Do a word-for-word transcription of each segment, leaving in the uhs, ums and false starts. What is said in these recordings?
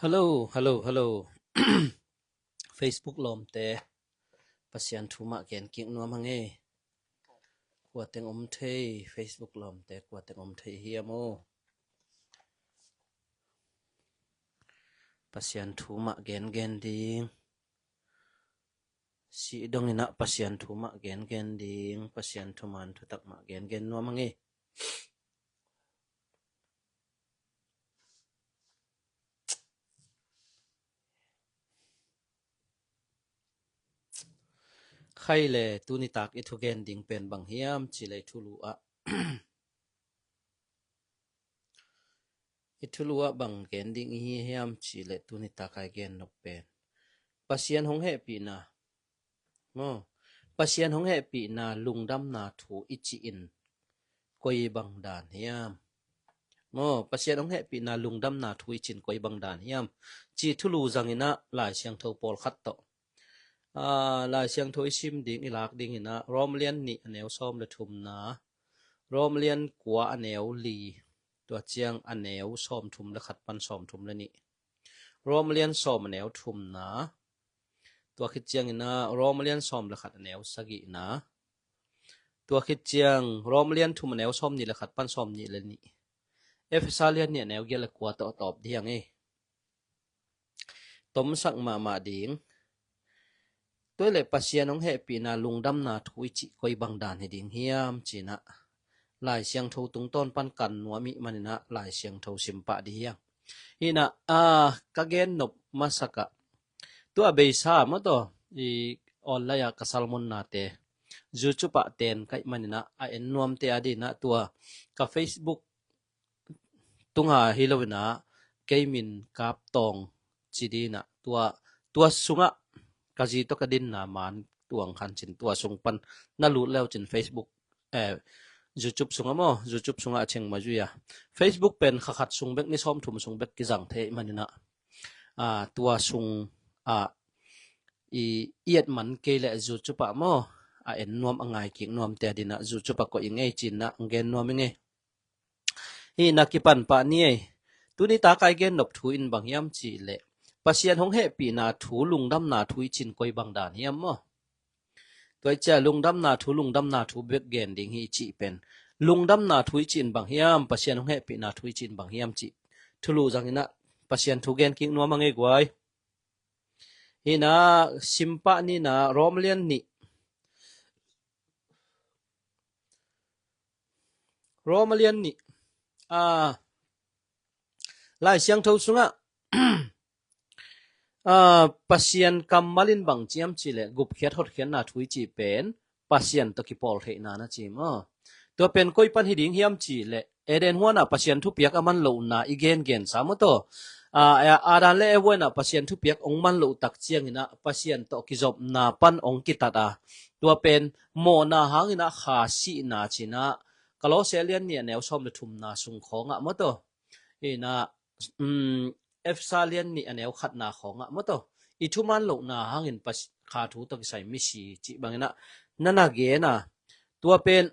Hello, hello, hello. Facebook lawmte, Pasian thu mah gen kik nuam hang ei. Kua teng om thei, Facebook lawmte, kua teng om thei hiam aw? Pasian thu mah gen gen ding. Si dong inah Pasian thu mah gen gen ding, Pasian thuman thutak mah gen gen nuam hang ei. Khai le tuni tak i thugen ding pen bang hiam cih leh i thulu ah i thulu ah bang gen ding i hi hiam cih leh tuni tak a i gen nop pen Pasian hong hehpihna maw, Pasian hong hehpihna lungdamna thu i cih in koi bang dan hiam? Maw, Pasian hong hehpihna lungdamna thu i cih in koi bang dan hiam? Cih thulu zang inah Lai Siangtho pawlkhat tawh, aa, Lai Siangtho i sim ding, i lak ding inah Rom lian nih a neu sawm le thumna, Rom lian kua a neu li, tua ciang a neu sawm thum le khat pan sawm thum le nih. Rom lian sawm a neu thumna, tua khit ciang inah Rom lian sawm le khat a neu sagihna, tua khit ciang Rom lian thum a neu sawm nih le khat pan sawm nih le nih. Efesa lian nih a neu giat le kua tawh a tawp ding ei. Tomsak mahmah ding. Tua i leh Pasian hong hehpihna lungdamna thu i cih koi bang dan hi ding hiam cih inah Lai Siangtho tungtawn pan kan nuam i hih man inah Lai Siangtho simpah ding hiam? Hi inah, aa, ka gen nop masak ah, tua beisa maw, tua i online ah ka sermon nate YouTube ah ten ka hih man inah a en nuamte a ding inah tua ka Facebook tunga hi lo inah kei min Kap Tawng ci ding inah tua, tua sungah ka zi tawh ka dinna man tuang khan cin tua sung pan na lut le uh cin Facebook, eh, YouTube sungah maw, YouTube sungah a ceng ma zui a. Facebook pen kha khat sung bek, ni sawm thum sung bek kizang thei man inah, aa, tua sung ah i, i et man kei leh YouTube ah maw, a en nuam a ngai kik nuamte a ding inah YouTube ah koih i ngei cih inah gen nuam i ngei. Hi inah kipan pah ni ei. Tuni tak a i gen nop thu in bang hiam cih leh Pasian hong hehpihna thu lungdamna thu i cih in koi bang dan hiam maw? Tua i cih a lungdamna thu, lungdamna thu bek gen ding hi i cih pen lungdamna thu i cih in bang hiam, Pasian hong hehpihna thu i cih in bang hiam cih thulu zang inah Pasian thu gen kik nuam hang ei guai. Hi inah simpah ni inah Rom lian nih, Rom lian nih, aa, Lai Siangtho sungah, aa, Pasian kammal in bang ci hiam cih leh gupkhiat hotkhiatna thu i cih pen Pasian tawh kipawl theihna na ci maw? Tua pen koi pan hi ding hiam cih leh Eden huan ah Pasian thupiak a man lohna i gengensa maw, tua, aa, Adam le Eva in ah Pasian thupiak hong man loh tak ciang inah Pasian tawh kizopna pan hong kitat a, tua pen mawhna hang inah kha sihna cih inah Kolose lian nih a neu sawm le thumna sung khawngah maw, tua, hi inah, um, Efesa lian nih a neu khatna khawngah maw, tua, i thuman lohna hangin Pas-, kha thu tawh kisai misi cih bang inah na na gen a, tua pen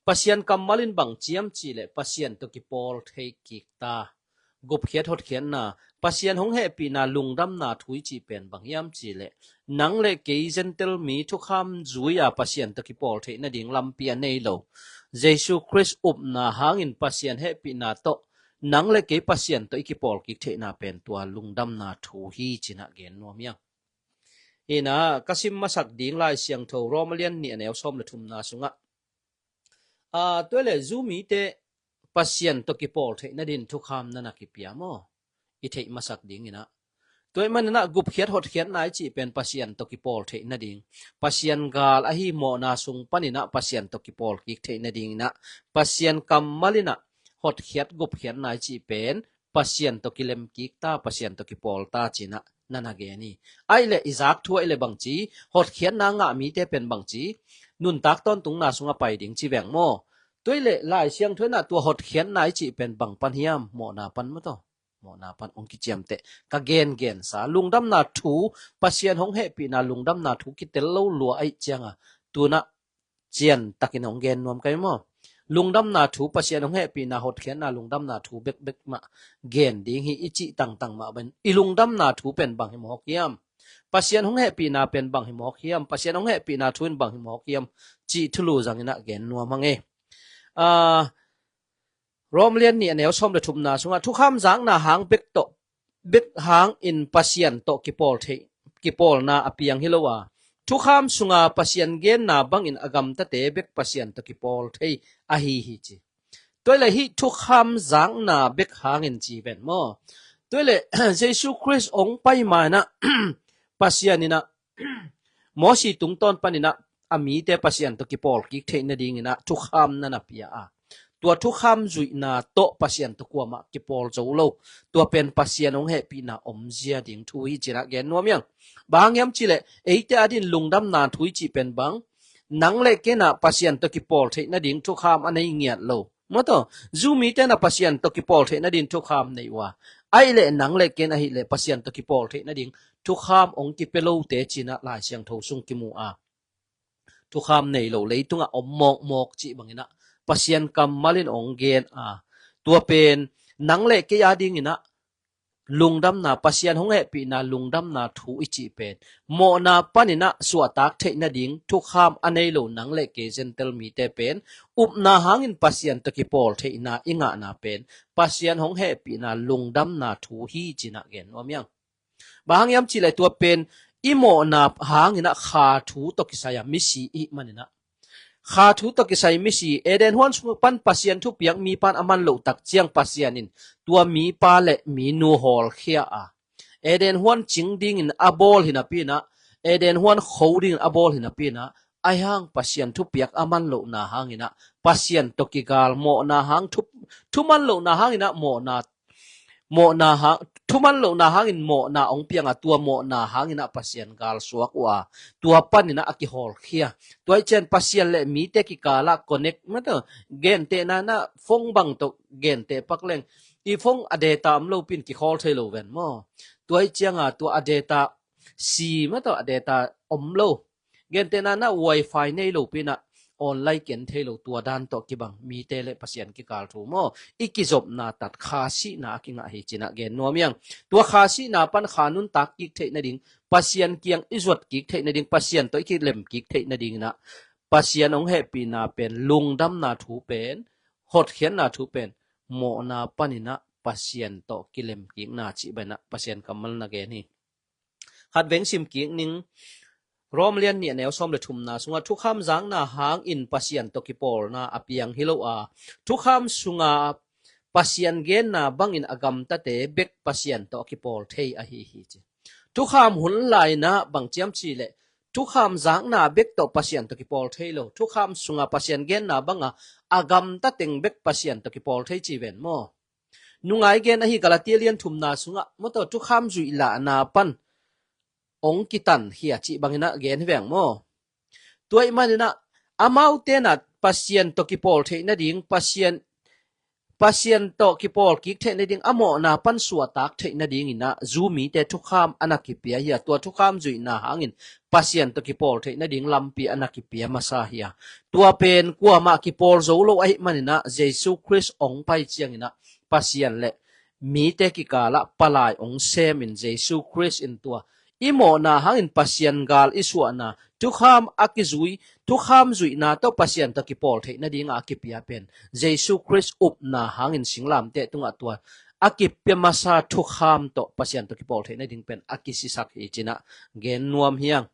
Pasian kammal in bang ci hiam cih leh Pasian tawh kipawl thei kik ta. Gupkhiat hotkhiatna, Pasian hong hehpihna lungdamna thu i cih pen bang hiam cih leh nang le kei Gentail mi thukham zui a Pasian tawh kipawl theih nading lampi a nei lo, Jesu Khrist upna hangin Pasian hehpihna tawh nang le kei Pasian tawh i kipawl kik theihna pen tua lungdamna thu hi cih inah gen nuam hi hang. Hi inah ka sim masak ding Lai Siangtho Rom lian nih a neu sawm le thumna sungah, aa, tua i leh Jew mite Pasian tawh kipawl theih nading thukham na na kipia maw? I theih masak ding inah, tua i hih man inah gupkhiat hotkhiatna i cih pen Pasian tawh kipawl theih nading, Pasian gal ahi mawhna sung pan inah Pasian tawh kipawl kik theih nading inah Pasian kammal inah hotkhiat gupkhiatna i cih pen Pasian tawh kilem kik ta, Pasian tawh kipawl ta cih inah na na gen hi. Ahih leh i zak thu ahih leh bang ci, hotkhiatna ngah mite pen bang ci, nuntak tawntungna sungah pai ding ci veng maw? Tua i leh Lai Siangtho inah tua hotkhiatna i cih pen bang pan hiam, mawhna pan maw, tua, mawhna pan hong kiciamteh. Ka gengensa lungdamna thu, Pasian hong hehpihna lungdamna thu kitel lo lua ahih ciang a, tu inah cian takin hong gen nuam ka hi maw? lungdamna thu, Pasian hong hehpihna, hotkhiatna, lungdamna thu bekbek mah gen ding hi i cih tangtang mah bangin i lungdamna thu pen bang hi mawk hiam? Pasian hong hehpihna pen bang hi mawk hiam? Pasian hong hehpihna thu in bang hi mawk hiam? Cih thulu zangin ah gen nuam hang e. Aa, Rom lian nih a neu sawm le thumna sungah thukham zakna hang bek tawh, bek hangin Pasian tawh kipawl thei, kipawlna a piang hi lo a, thukham sunga Pasian genna bangin a gamtate bek Pasian tawh kipawl thei ahi hi ci. Tua le hih thukham zakna bek hangin ci ven maw? Tua le Jesu Khrist hong pai ma-in ah Pasian in ah Mosi tungtawn panin ah a mite Pasian tawh kipawl kik theih nadingin ah thukham na na pia a, tua thukham zuihna tawh Pasian tawh kuamah kipawl zo lo. Tua pen Pasian hong hehpihna omzia ding thu hi ci-in ah gen nuam hi hang. Bang hang hiam cih leh eite adingin lungdamna thu i cih pen bang, nang le kei in ah Pasian tawh kipawl theih nading thukham a nei ngiat lo. Maw taw, Jew mite in ah Pasian tawh kipawl theih nading thukham nei uh a, ahih leh nang le kei in ahih leh Pasian tawh kipawl theih nading thukham hong kipia lote ci-in ah Lai Siangtho sung kimu a, thukham nei lo leitungah om mawkmawk cih bangin ah Pasian kammal in hong gen a, tua pen nang le kei adingin ah lungdamna, Pasian hong hehpihna lungdamna thu i cih pen mawhna panin ah suahtak theih nading thukham a nei lo nang le kei Gentile mite pen upna hangin Pasian tawh kipawl theihna i ngahna pen Pasian hong hehpihna lungdamna thu hi ci-in ah gen nuam hi hang. Bang hang hiam cih leh tua pen i mawhna hangin ah kha thu tawh kisai a misi i hih manin ah, kha thu tawh kisai misi, Eden huan sung pan Pasian thupiak mipa in a man loh tak ciang Pasian in tua mipa le minu hawlkhia a, Eden huan cing dingin a bawl hi napi-in ah, Eden huan kho dingin a bawl hi napi-in ah, ahi hang Pasian thupiak a man lohna hangin ah Pasian tawh kigal, mawhna hang thu, thuman lohna hangin ah mawhna, mawhna hang, thuman lohna hangin mawhna hong piang a, tua mawhna hangin ah Pasian gal suak uh a, tua panin ah a kihawlkhia. Tua ahih ciang Pasian le mite kikal ah connect, maw taw, gentehna in ah phone bang tawh genteh pak leng, i phone a data om lopi in kikhawl thei lo ven maw? Tua ahih ciang a tua a data si, maw taw, a data om lo, gentehna in ah wifi nei lopi in ah online ken thei lo, tua dan tawh kibang mite le Pasian kikal thu maw, i kizopna tak kha sihna a kingah hi ci-in ah gen nuam hi hang. Tua kha sihna pan kha nuntak kik theih nading, Pasian kiang i zuat kik theih nading, Pasian tawh i kilem kik theih nadingin ah Pasian hong hehpihna pen, lungdamna thu pen, hotkhiatna thu pen mawhna panin ah Pasian tawh kilem kikna cih bangin ah Pasian kammal na gen hi. Khat veng sim kik ning. Rom lian nih a neu sawm le thumna sungah thukham zakna hangin Pasian tawh kipawlna a piang hi lo a, thukham sunga Pasian genna bangin a gamtate bek Pasian tawh a kipawl thei ahi hi ci. Thukham hun lai-in ah bang ci hiam cih leh, thukham zakna bek tawh Pasian tawh kipawl thei lo. Thukham sunga Pasian genna banga a gamta teng bek Pasian tawh kipawl thei ci ven maw? Nungai gen ahi Galatia lian thumna sungah, maw taw, thukham zuih lahna pan hong kitan hi a cih bangin ah gen hi veng maw? Tua ahih manin ah amaute in ah Pasian tawh kipawl theih nading, Pasian, Pasian tawh kipawl kik theih nading, a mawhna pan suahtak theih nadingin ah Jew mite thukham a na kipia hi a, tua thukham zuihna hangin Pasian tawh kipawl theih nading lampi a na kipia masa hi a, tua pen kuamah kipawl zo lo ahih manin ah Jesu Khrist hong pai ciangin ah Pasian le mite kikal ah palai hong semin Jesu Khrist in tua i mawhna hangin Pasian gal i suahna, thukham a kizui, thukham zuihna tawh Pasian tawh kipawl theih nadingah a kipia pen Jesu Khrist upna hangin singlamteh tungah tua a kipia masa thukham tawh Pasian tawh kipawl theih nading pen a kisisak hi ci-in ah gen nuam hi hang.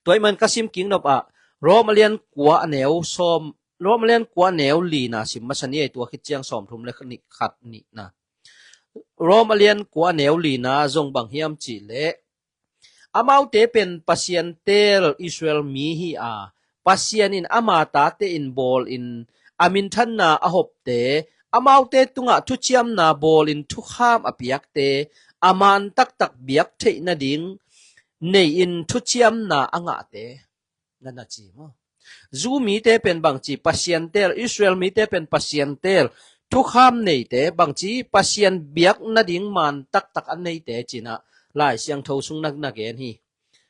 Tua ahih man ka sim kik nop ah, Rom a lian kua a neu sawm, Rom a lian kua a neu lina sim masa ni ei, tua khit ciang sawmthum le nih khat nihna. Rom a lian kua a neu lina zong bang hiam cih leh, amaute pen Pasian teel Israel mi hi a, Pasian in ama tate in bawlin a minthanna a hopte, amaute tungah thuciamna bawlin thukham a piakte, a man taktak biak theih nading nei-in thuciamna a ngahte, na na ci maw? Jew mite pen bangci Pasian teel, Israel mite pen Pasian teel, thukham neite, bangci Pasian biak nading man taktak a neite ci-in ah Lai Siangtho sung na na gen hi.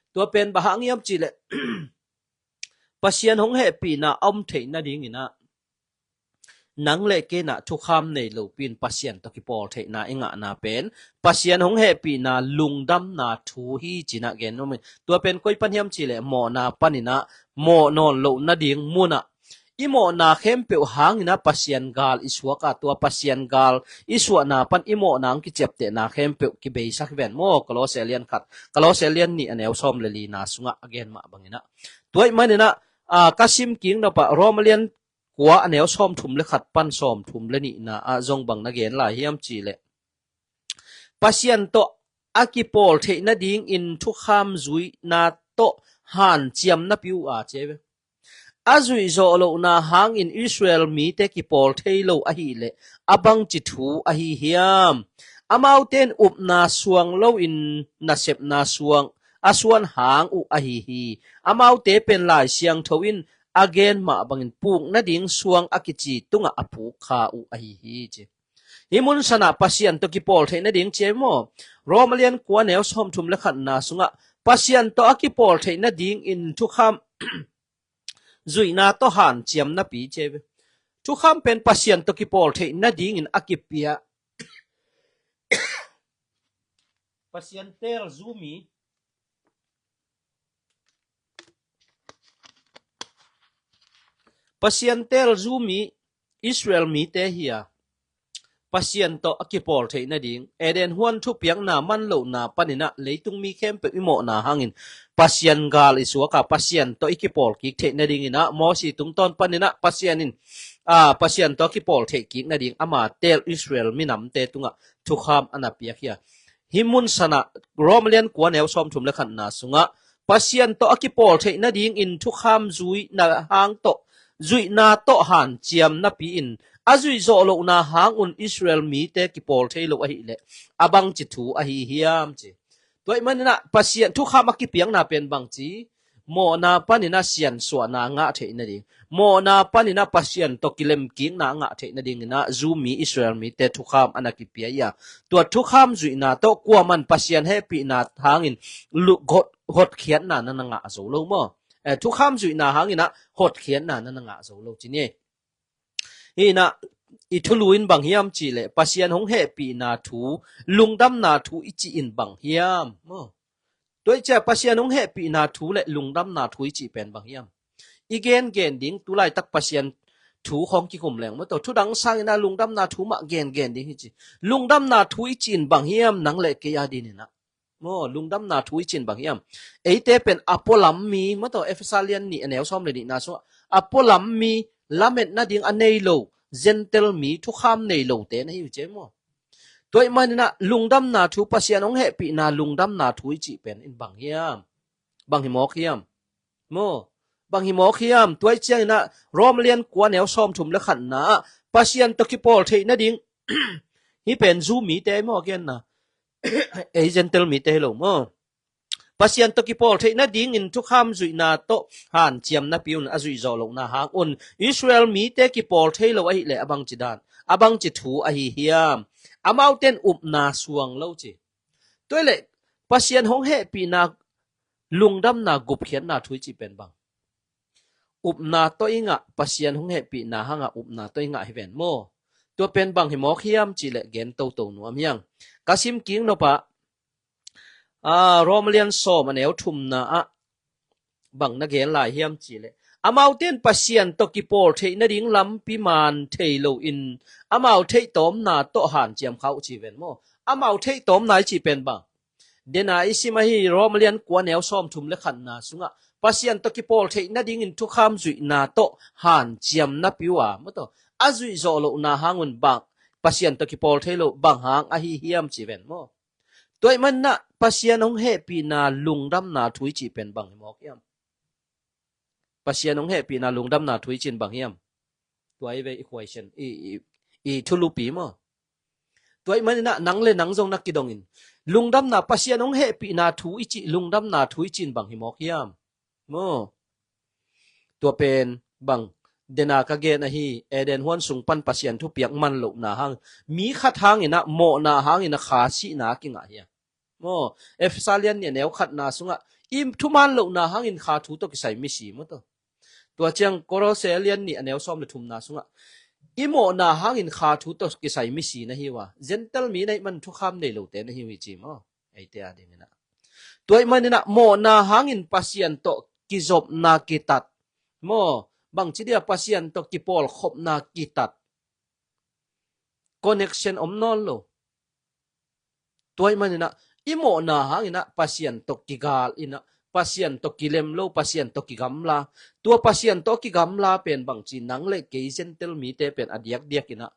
Tua pen bang hang hiam cih leh Pasian hong hehpihna a om theih nadingin ah nang le kei in ah thukham nei lopi in Pasian tawh kipawl theihna i ngahna pen Pasian hong hehpihna lungdamna thu hi ci-in ah gen nuam ing. Tua pen koi pan hiam cih leh mawhna panin ah mawh nawn loh nading mun ah i mawhna khempeuh hangin ah Pasian gal i suak a, tua Pasian gal i suahna pan i mawhna hong kiciaptehna khempeuh kibeisak hi ven maw. Kolose lian khat, Kolose lian nih a neu sawm le lina sungah a gen mah bangin ah. Tua ahih manin ah, a, ka sim kik nop ah Roma lian kua a neu sawmthum le khat pan sawmthum le nihna ah zong bang na gen lai hiam cih leh Pasian tawh a kipawl theih nadingin thukham zuihna tawh hanciam napi uh a ci ve. A zuih zawh lohna hangin Israel mite kipawl thei lo ahih leh a bangci thu ahi hiam? Amaute in upna suang loin nasepna suang a suan hang uh ahi hi. Amaute pen Lai Siangtho in a gen mah bangin puk nading suang a kici tungah a puk kha uh ahi hi ci. Hih mun sanah Pasian tawh kipawl theih nading ci ei maw? Roma lian kua neu sawmthum le khatna sungah Pasian tawh a kipawl theih nadingin thukham zuihna tawh hanciam napi ci ei ve. Thukham pen Pasian tawh kipawl theih nadingin a kipia. Pasian tel zumi Pasian tel zumi Israel mite hi a, Pasian tawh a kipawl theih nading Eden huan thupiakna man lohna panin ah leitung mi khempeuh i mawhna hangin Pasian gal i suak a, Pasian tawh i kipawl kik theih nadingin ah Mosi tungtawn panin ah Pasian in, a, Pasian tawh a kipawl theih kik nading ama tel Israel minamte tungah thukham a na piak hi a. Hih mun sanah Roma lian kua neu sawmthum le khatna sungah Pasian tawh a kipawl theih nadingin thukham zuihna hang tawh, zuihna tawh hanciam napi in a zuih zawh lohna hang un Israel mite kipawl thei lo ahih leh a bangci thu ahi hiam ci. Tua ahih manin ah Pasian thukham a kipiakna pen bangci mawhna panin ah siansuahna ngah theih nading, mawhna panin ah Pasian tawh kilemkikna ngah theih nadingin ah zumi Israel mite thukham a na kipia hi a. Tua thukham zuihna tawh kuaman Pasian hehpihna hangin lu-, hot-, hotkhiatna na na ngah zo lo maw? Eh, thukham zuihna hangin ah hotkhiatna na na ngah zo lo ci ni. Hi in ah i thulu in bang hiam cih leh Pasian hong hehpihna thu, lungdamna thu i cih in bang hiam maw? Tua i ciah Pasian hong hehpihna thu le lungdamna thu i cih pen bang hiam? I gengen ding, tu laitak Pasian thu khawng kikum leng maw, tua thu dang sangin ah lungdamna thu mah gengen ding hi ci. Lungdamna thu i cih in bang hiam nang le kei a dingin ah? Maw, lungdamna thu i cih in bang hiam? Eite pen a pualam mi, maw, tua Efesa lian nih a neu sawm le nihna sungah a pualam mi, lametna ding a nei lo Gentile mi, thukham nei lote na hi uh ci ei maw? Tua ahih manin ah lungdamna thu, Pasian hong hehpihna lungdamna thu i cih pen in bang hiam? Bang hi mawk hiam? Maw, bang hi mawk hiam? Tua i ciangin ah Roma lian kua neu sawmthum le khatna ah Pasian tawh kipawl theih nading, hih pen zumite maw a genna, ei Gentile mite hi lo maw? Pasian tawh kipawl theih nadingin thukham zuihna tawh hanciam napi un a zuih zawh lohna hang un Israel mite kipawl thei lo ahih leh a bangci dan, a bangci thu ahi hiam? Amaute in upna suang lo ci. Tua leh Pasian hong hehpihna lungdamna gupkhiatna thu i cih pen bang? Upna tawh i ngah, Pasian hong hehpihna hangah upna tawh i ngah hi ven maw? Tua pen bang hi mawk hiam cih leh gen toto nuam hi ing. Ka sim kik nop ah, a, Roma lian sawm a neu thumna ah bang na gen lai hiam cih leh, amaute in Pasian tawh kipawl theih nading lampi man thei loin amau theihtawmna tawh hanciam kha uh ci ven maw? Amau theihtawmna i cih pen bang? Dena i sim ahi Roma lian kua neu sawmthum le khatna sungah Pasian tawh kipawl theih nadingin thukham zuihna tawh hanciam napi uh a, maw, tua a zuih zawh lohna hang un bang, Pasian tawh kipawl thei lo bang hang ahi hiam ci ven maw? Tua ahih manin ah Pasian hong hehpihna lungdamna thu i cih pen bang hi mawk hiam? Pasian hong hehpihna lungdamna thu i cih in bang hiam? Tua i ve i question, i, i, i thulupi maw? Tua ahih manin ah nang le nang zong na kidongin, lungdamna, Pasian hong hehpihna thu i cih, lungdamna thu i cih in bang hi mawk hiam? Maw? Tua pen bang, dena ka gen ahi, Eden huan sung pan Pasian thupiak man lohna hang, mi khat hangin ah, mawhna hangin ah kha sihna a kingah hi a. Maw, Efesa lian nih a neu khatna sungah i thuman lohna hangin kha thu tawh kisai misi maw, tua. Tua ciang Kolose lian nih a neu sawm le thumna sungah i mawhna hangin kha thu tawh kisai misi na hi uh a, Gentile mi na hih man thukham nei lote na hi uh hi ci maw? Eite a dingin ah. Tua ahih manin ah mawhna hangin Pasian tawh kizopna kitat maw? Bangci dia Pasian tawh kipawlkhopna kitat. Connection om nawn lo. Tua ahih manin ah i mawhna hangin ah Pasian tawh kigal in ah, Pasian tawh kilem lo, Pasian tawh kigamla. Tua Pasian tawh kigamla pen bangci, nang le kei Gentile mite pen a diakdiak in ah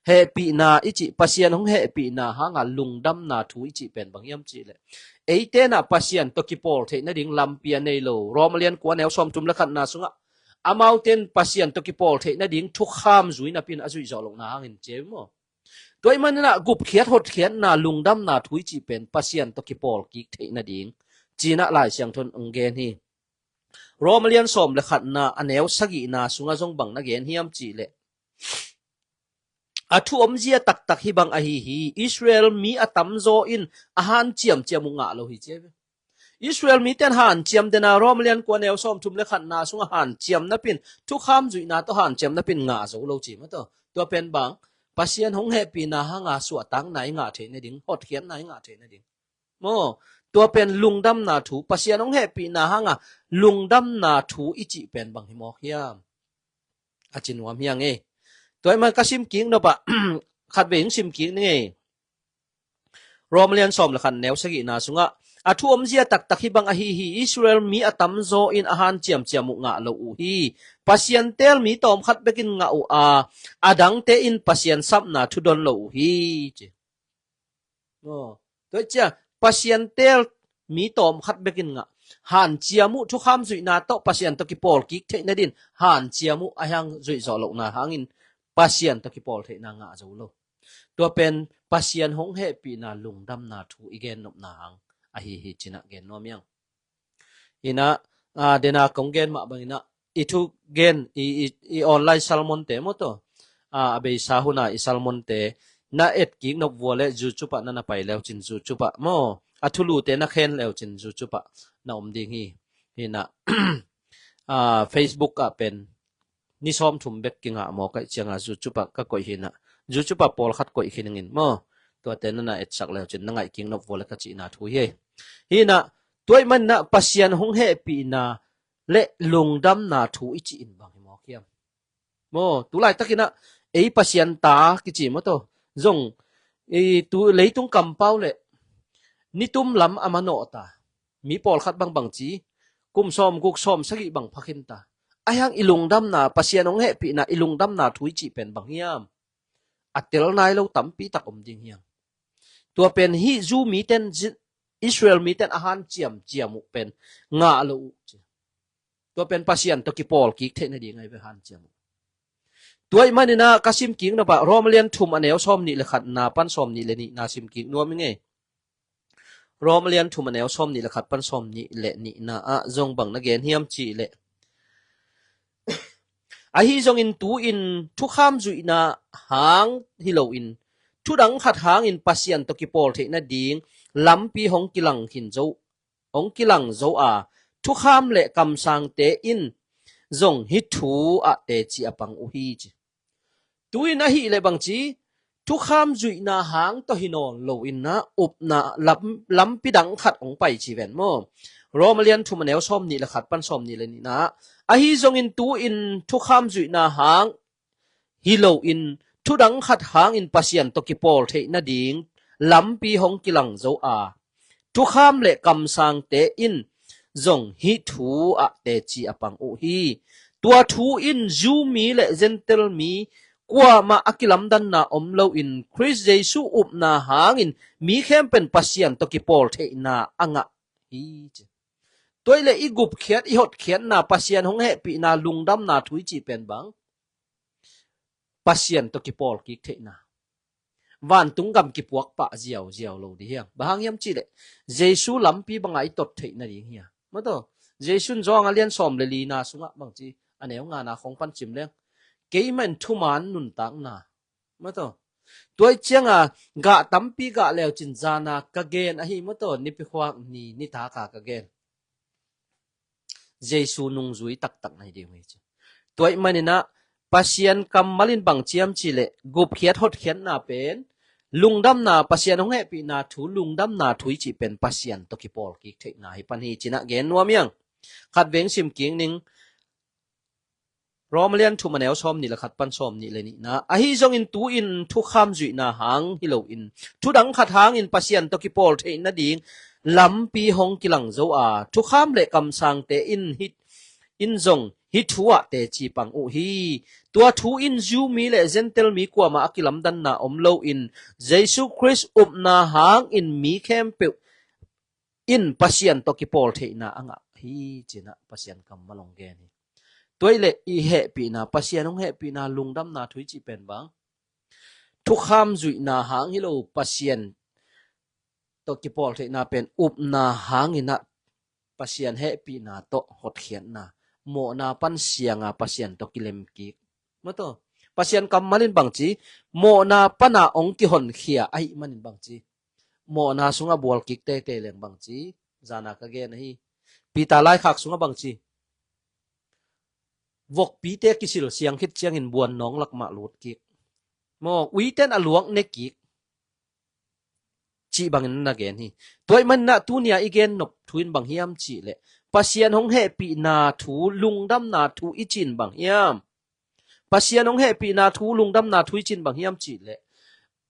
hehpihna i cih, Pasian hong hehpihna hanga lungdamna thu i cih pen bang hiam cih leh, eite in ah Pasian tawh kipawl theih nading lampi a nei lo. Roma lian kua neu sawmthum le khatna sungah amaute in Pasian tawh kipawl theih nading thukham zui napi in a zuih zawh lohna hangin ci uh maw? Tua ahih manin ah gupkhiat hotkhiatna lungdamna thu i cih pen Pasian tawh kipawl kik theih nading ci-in ah Lai Siangtho in hong gen hi. Roma lian sawm le khatna a neu sagihna sungah zong bang na gen hiam cih leh, a thu omzia taktak hih bang ahi hi. Israel mi a tamzaw in a hanciamciam uh ngah lo hi ci hi. Israel mite in hanciam den a, Roma lian kua neu sawmthum le khatna sungah hanciam napi in, thukham zuihna tawh hanciam napi in ngah zo lo ci maw taw. Tua pen bang, Pasian hong hehpihna hanga suahtakna i ngah theih nading, hotkhiatna i ngah theih nading maw? Tua pen lungdamna thu, Pasian hong hehpihna hanga lungdamna thu i cih pen bang hi mawk hiam? A ci nuam hi ing ei. Tua ahih man ka sim kik nop ah khatvei hong sim kik ning ei. Roma lian sawm le khat neu sagihna sungah, a thu omzia taktak hih bang ahi hi. Israel mi a tamzaw in a hanciamciam uh ngah lo uh hi. Pasian teel mi tawmkhat bekin ngah uh a, a dangte in Pasian sapna thu don lo uh hi ci. Aw, tua hi ciang Pasian teel mi tawmkhat bekin ngah. Hanciam uh, thukham zuihna tawh Pasian tawh kipawl kik theih nadin hanciam uh, a hiang zuih zawh lohna hangin Pasian tawh kipawl theihna ngah zo lo. Tua pen Pasian hong hehpihna lungdamna thu i gen nopna hang ahi hi ci-in ah gen nuam ing. Hi-in ah, a, dena kong gen mah bangin ah, i thu gen, i, i, i online sermon-te maw taw, a, a beisa hun a i sermon-te na et kik nop vua leh YouTube ah na na pai leu cin YouTube ah maw, a thulute na khen leu cin YouTube ah na om ding hi. Hi-in ah, a, Facebook ah pen ni sawmthum bek kingah mawk ahih ciangin YouTube ah ka koih hi-in ah, YouTube ah pawlkhat koih khin ing maw. Tuate na na etsak leu cin na ngaih kik nop vua leh ka cihna thu hi. Hi-in ah, tua ahih manin ah Pasian hong hehpihna leh lungdamna thu i cih in bang hi mawk hiam? Maw, tu laitakin ah ei Pasian ta kici maw taw, zong, ei, tu leitung kampau leh nitum lam a manawh ta. Mi pawlkhat bangbang ci, kum sawmguk sawmsagih bang pha khin ta. A hiang i lungdamna, Pasian hong hehpihna, i lungdamna thu i cih pen bang hiam? A tel nai lo tampi tak om ding hi hang. Tua pen hih Jew mite in, Zi-, Israel mite in a hanciamciam uh pen ngah lo uh ci. Tua pen Pasian tawh kipawl kik theih nading ahi ve, hanciam uh. Tua ahih manin ah ka sim kik nop ah, Roma lian thum a neu sawmnih leh khatna pan sawmnih leh nihna sim kik nuam ing ei. Roma lian thum a neu sawmnih leh khat pan sawmnih leh nihna ah zong bang na gen hiam cih leh, ahi zongin tu-in thukham zuihna hang hi loin, thu dang khat hangin Pasian tawh kipawl theih nading lampi hong kilang khin zo, hong kilang zo a, thukham leh kamsangte in zong hih thu ah teci a pang uh hi ci. Tu-in ahih leh bangci, thukham zuihna hang tawh hi nawn loin ah, upna lam, lampi dang khat hong pai ci ven maw. Roma lian thum a neu sawmnih leh khat pan sawmnih leh nihna ah, ahi zongin tu-in thukham zuihna hang hi loin, thu dang khat hangin Pasian tawh kipawl theih nading lampi hong kilang zo a, thukham leh kamsangte in zong hih thu ah teci a pang uh hi. Tua thu in Jew mi leh Gentile mi kuamah a kilamdanna om loin, Khrist Jesuh upna hangin mi khempeuh in Pasian tawh kipawl theihna a ngah hi ci. Tua ahih leh i gupkhiat, i hotkhiatna, Pasian hong hehpihna, lungdamna thu i cih pen bang, Pasian tawh kipawl kik theihna. Vantung gam kipuak pah ziauziau lo ding hi hang. Bang hang hiam cih leh, Jesuh lampi banga i tot theih nading hi a. Maw taw, Jesuh in Johan a lian sawm leh lina sungah bangci, a neu ngana khong pan sim leng, keimah in thuman nuntakna. Maw taw, tua ahih ciangin gah tampi gah leu cin, zana ka gen ahi maw taw, nipi khuak ni, nitak a ka gen. Jesuh nungzui taktak na hi ding uh hi ci. Tua ahih manin ah Pasian kammal in bang ci hiam cih leh gupkhiat hotkhiatna pen lungdamna, Pasian hong hehpihna thu, lungdamna thu i cih pen Pasian tawh kipawl kik theihna hi pan hi ci-in ah gen nuam hi hang. Khat veng sim kik ning. Rom a lian thum, a neu sawmnih le khat pan sawmnih le nihna. Ahi zongin tu-in thukham zuihna hang hi loin, thudang khat hangin Pasian tawh kipawl theih nading lampi hong kilang zo a, thukham le kamsangte in hih, in zong hih thu ah teci pang uh hi. Tua thu in Jew mi le Gentile mi kuamah a kilamdanna om loin, Jesu Khrist upna hangin mi khempeuh in Pasian tawh kipawl theihna a ngah hi ci-in ah Pasian kammal hong gen hi. Tua hi leh i hehpihna, Pasian hong hehpihna, lungdamna thu i cih pen bang, thukham zuihna hang hi lo, Pasian tawh kipawl theihna pen upna hangin ah Pasian hehpihna tawh hotkhiatna, mawhna pan sianga Pasian tawh kilem kik. Maw taw, Pasian kammal in bang ci, mawhna pana hong kihonkhia ahih manin bang ci, mawhna sungah bual kik teitei leng bang ci, zana ka gen ahi. Peter laikhak sungah bang ci, vokpite kisil siang khit ciangin buannawng lak mah lut kik. Maw, uiten a luak ne kik cih bangin na gen hi. Tua ahih manin ah tuni-a i gen nop thu in bang hiam cih leh, Pasian hong hehpihna thu, lungdamna thu i cih in bang hiam? Pasian hong hehpihna thu, lungdamna thu i cih in bang hiam cih leh,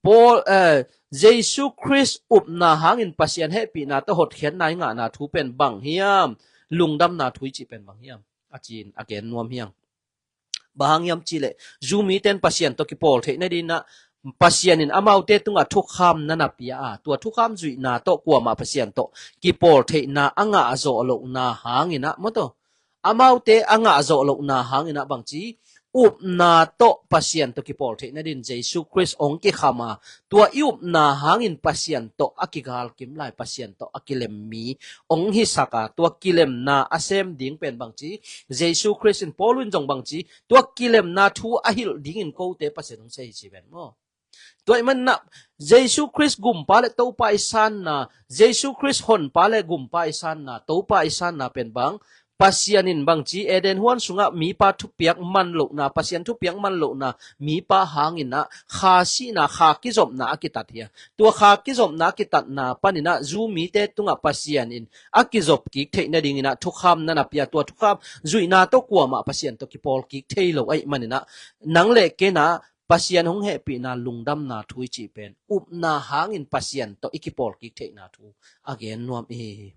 Paul, eh, Jesu Khrist upna hangin Pasian hehpihna tawh hotkhiatna i ngahna thu pen bang hiam? Lungdamna thu i cih pen bang hiam? A ci-in a gen nuam hi hang. Bang hang hiam cih leh, Jew mite in Pasian tawh kipawl theih nadingin ah, Pasian in amaute tungah thukham na na pia a, tua thukham zuihna tawh kuamah Pasian tawh kipawl theihna a ngah zawh lohna hangin ah, maw taw, amaute a ngah zawh lohna hangin ah bang ci, upna tawh Pasian tawh kipawl theih nadingin Jesu Khrist hong kikham a, tua i upna hangin Pasian tawh a kigalkim lai, Pasian tawh a kilem mi hong hisak a, tua kilemna a sem ding pen bang ci, Jesu Khrist in, Paul in zong bang ci, tua kilemna thu a hilh dingin kote Pasian hong sei hi ci ven maw. Tua ahih manin ah Jesu Khrist Gumpa le Topa i sanna, Jesu Khrist Honpa le Gumpa i sanna, Topa i sanna pen bang, Pasian in bang ci, Eden huan sungah mipa thupiak man lohna, Pasian thupiak man lohna, mipa hangin ah kha sihna, kha kizopna a kitat hi a. Tua kha kizopna a kitatna panin ah Jew mite tungah Pasian in a kizop kik theih nadingin ah thukham na na pia, tua thukham zuihna tawh kuamah Pasian tawh kipawl kik thei lo ahih manin ah, nang le kei in ah Pasian hong hehpihna, lungdamna thu i cih pen upna hangin Pasian tawh i kipawl kik theihna thu a gen nuam i hi hi.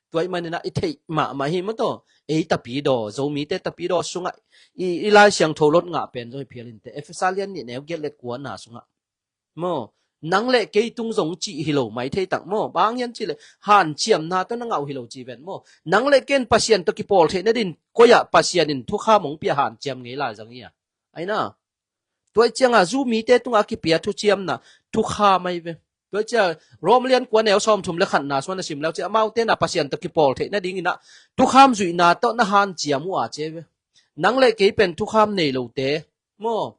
Tua ahih manin ah i theih mahmah hi maw taw. Ei tapidaw, Zomite tapidaw sungah i, i Lai Siangtho lot ngah pen zong hi phial in teh, Efesa lian nih, neu giat le kuana sungah, maw, nang le kei tung zong cih hi lo mai thei tak maw. Bang hang hiam cih leh hanciamna tawh na ngah uh hi lo ci ven maw. Nang le kei in Pasian tawh kipawl theih nadingin koi-ah Pasian in thukham hong pia hanciam ngei lai zang hi a. Ahi na. Tua ahih ciangah Jew mite tungah a kipia thuciamna, thukham ahi ve. Tua ahih ciangah Rom lian kua, neu sawmthum le khatna sungah na sim le uh ciang, amaute in ah Pasian tawh kipawl theih nadingin ah thukham zuihna tawh na hanciam uh a ci hi ve. Nang le kei pen thukham nei lote maw.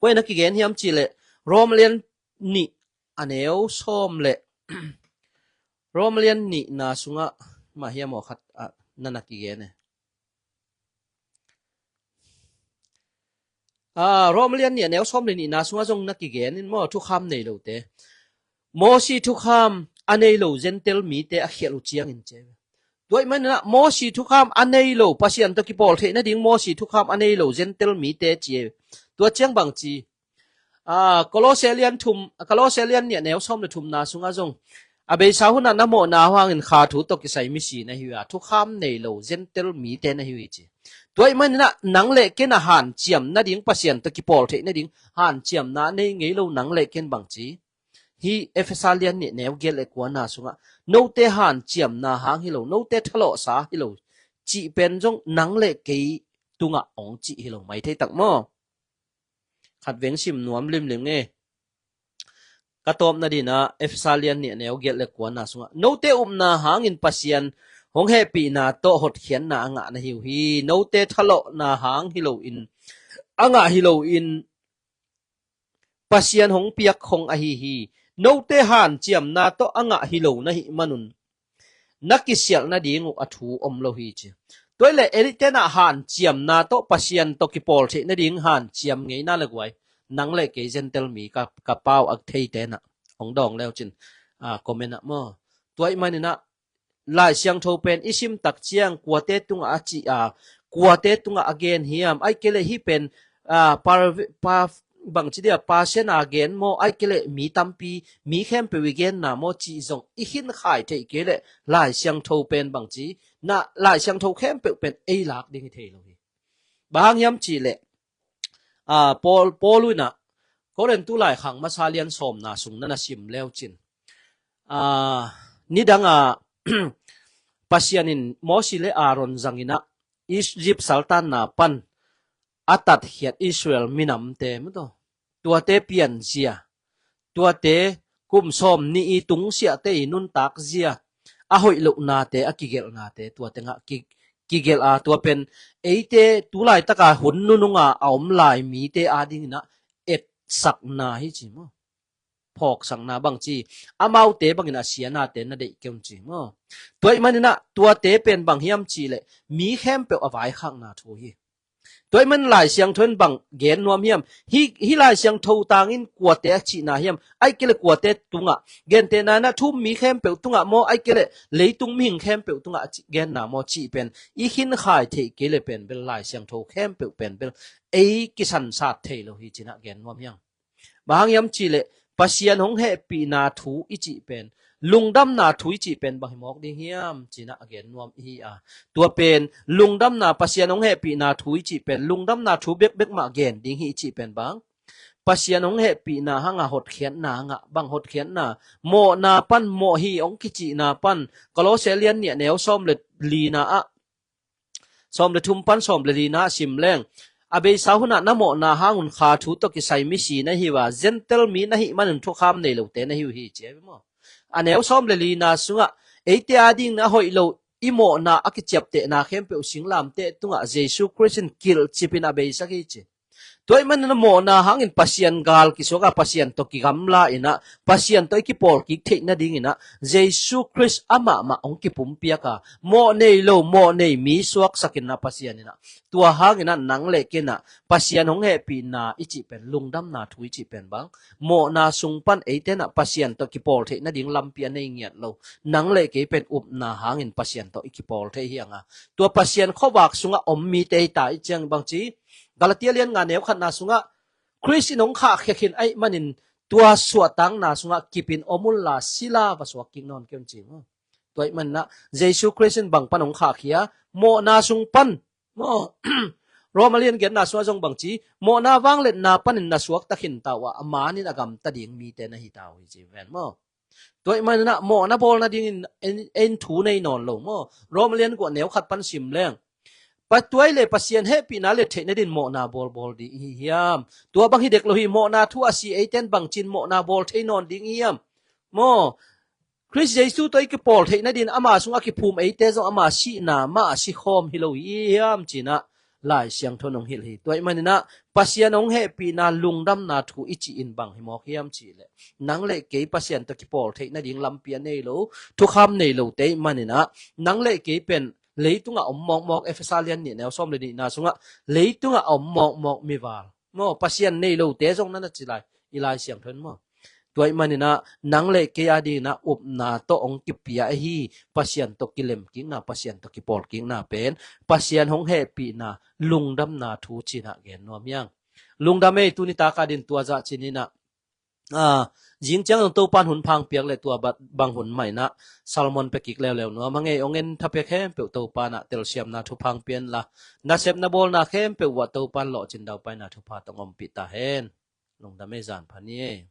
Koi na kigen hiam cih leh, Rom lian nih, a neu sawm le, Rom lian nihna sungah, mah hiam aw, khat, ah, na na kigen e. Ah, Rom lian nih, a neu sawm le nihna sungah zong na kigen in maw, thukham nei lote. Mosi thukham a nei lo Gentile mite a khialh uh ciangin ci hi ve. Tua ahih manin ah Mosi thukham a nei lo, Pasian tawh kipawl theih nading Mosi thukham a nei lo Gentile mite ci hi ve. Tua ciang bang ci, ah, Kolose lian thum, Kolose lian nih, a neu sawm le thumna sungah zong, a beisa hunah na mawhna hangin kha thu tawh kisai misi na hi uh a, thukham nei lo Gentile mite na hi uh hi ci. Tua ahih manin ah nang le kei in ah hanciam nading, Pasian tawh kipawl theih nading hanciamna nei ngei lo nang le kei in bang ci, hih Efesa lian nih, neu giat le kuana sungah, note hanciamna hang hi lo, note thalawhsa hi lo cih pen zong nang le kei tungah hong cih hi lo mai thei tak maw. Khat veng sim nuam limlim nge. Ka tawpna dingin ah Efesa lian nih, a neu giat le kuana sungah, note upna hangin Pasian hong hehpihna tawh hotkhiatna a ngah na hi uh hi. Note thalawhna hang hi loin, a ngah hi loin, Pasian hong piak khong ahi hi. Note hanciamna tawh a ngah hi lo na hih manun, na kisialh nading uh a thu om lo hi ci. Tua i le eite na hanciamna tawh Pasian tawh kipawl theih nading hanciam ngeina le guai, nang le kei Gentile mi ka, ka pau a thei tenah hong dawng leu cin, a, comment ah maw. Tua i maninah Lai Siangtho pen i sim tak ciang kuate tungah a cih a, kuate tungah a gen hiam, ai kei le hi pen, a, par, pa, bangci dia, Pasian a gen maw, ai kei le mi tampi, mi khempeuh i genna maw cih zong i khin khai theih kei le Lai Siangtho pen bangci, na Lai Siangtho khempeuh pen ei lak ding hi thei lo hi. Bang hang hiam cih le, a, Paul, Paul unah Korintu laikhak masa lian sawmna sung na na sim leu cin, a, nidanga Pasian in Mosi le Aaron zanginah Egypt saltanna pan a tatkhiat Israel minamte maw taw, tuate pianzia, tuate kum sawm nih i tungsiahte i nuntakzia, a hoih lohnate, a kigelhnate, tuate ngah ki, kigelh a, tua pen eite tulaitaka hun nununga a om lai mite adinginah etsakna hi ci maw. Phawksakna bangci, amaute bangin a sianate na deih keun ci maw. Tua i maninah tuate pen bang hiam cih le mi khempeuh a vaikhakna thu hi. Tua i man Lai Siangtho in bang gen nuam hiam? Hi, hi Lai Siangtho tangin kuate a cihna hiam? Ai kei le kuate tungah, gentehna inah thu um mi khempeuh tungah maw, ai kei le leitung mihing khempeuh tungah a cih, genna maw cih pen i khin khai theih kei le pen bel Lai Siangtho khempeuh pen bel ei kisansat thei lo hi cinah gen nuam hiam? Bang hang hiam cih le Pasian hong hehpihna thu i cih pen, lungdamna thu i cih pen bang hi mawk ding hiam cinah a gen nuam i hi a. Tua pen lungdamna, Pasian hong hehpihna thu i cih pen lungdamna thu bekbek mah gen ding hi i cih pen bang, Pasian hong hehpihna hanga hotkhiatna hanga bang hotkhiatna, mawhna pan mawh hi hong kicihna pan, Kolose lian nih a neu sawm le lina ah, sawm le thum pan sawm le lina ah sim leng, a beisa hunah na mawhna hangun kha thu tawh kisai misi na hi uh a, Gentile mi na hih manun thukham nei lote na hi uh hi ci a maw. A neu sawm le lina sungah eite adingin a hoih lo i mawhna a kiciaptehna khempeuh singlamteh tungah Jesu Khrist in kilhcipin a beisak hi ci. Tua i manin a mawhna hangin Pasian gal kisuak a, Pasian tawh kigamla inah, Pasian tawh i kipawl kik theih nadinginah Jesu Khrist amah mah hong kipumpiak a, mawh nei lo mawh nei mi suaksak inah Pasian inah, tua hanginah nang le kei inah Pasian hong hehpihna i cih pen, lungdamna thu i cih pen bang, mawhna sung pan eite inah Pasian tawh kipawl theih nading lampi a nei ngiat lo. Nang le kei pen upna hangin Pasian tawh i kipawl thei hi hang a, tua Pasian khuavak sungah om mite hi ta i ciang bangci, Galatia lian nga neu khatna sungah Khrist in hong khahkhia khin ahih manin tua suahtakna sungah kipin om unla sila va suak kik nawn kei un ci maw. Tua ahih maninah Jesu Khrist in bang pan hong khahkhia, mawhna sung pan maw. Roma lian giatna sungah zong bangci, mawhna vangliatna panin na suakta khin ta uh a, a manin a gamta ding mite na hi ta uh hi ci ven maw. Tua ahih maninah mawhna bawl nadingin en, en thu nei nawn lo maw. Roma lian guk neu khat pan sim leng, Pa, tua i le Pasian hehpihna let theih nadin mawhna bawlbawl ding i hi hiam? Tua bang hi dek lo hi, mawhna thu a si eiten bangcin mawhna bawl thei nawn ding i hiam? Maw, Khrist Jesu tawh i kipawl theih nadin ama sungah kiphum eite zong ama sihna mah a sikhawm hi lo hi hiam cinah Lai Siangtho in hong hilh hi. Tua ahih maninah Pasian hong hehpihna lungdamna thu i cih in bang hi mawk hiam cih le, nang le kei Pasian tawh kipawl theih nading lampi a nei lo, thukham nei lote ahih maninah nang le kei pen leitungah om mawkmawk, Efesa lian nih neu sawm le nihna sungah leitungah om mawkmawk mival maw, Pasian nei lote zong na na ci lai i Lai Siangtho in maw. Tua ahih maninah nang le kei adinginah upna tawh hong kipia ahi Pasian tawh kilemkikna, Pasian tawh kipawlkikna pen Pasian hong hehpihna lungdamna thu cinah gen nuam hiang. Lungdam ei, tuni taka din tua zah cininah, a, zing ciang zong Topan hun phang piak le tua bat bang hun mah inah Salmon pia kik leuleu nuam hang ei. Hong en tha pia khempeuh Topan ah telsiamna thuphang pian la, nasepna bawlna khempeuh uah Topan lawhcin daupaina thupha tawh hong ompih ta hen. Lungdam ei, zan pha ni ei.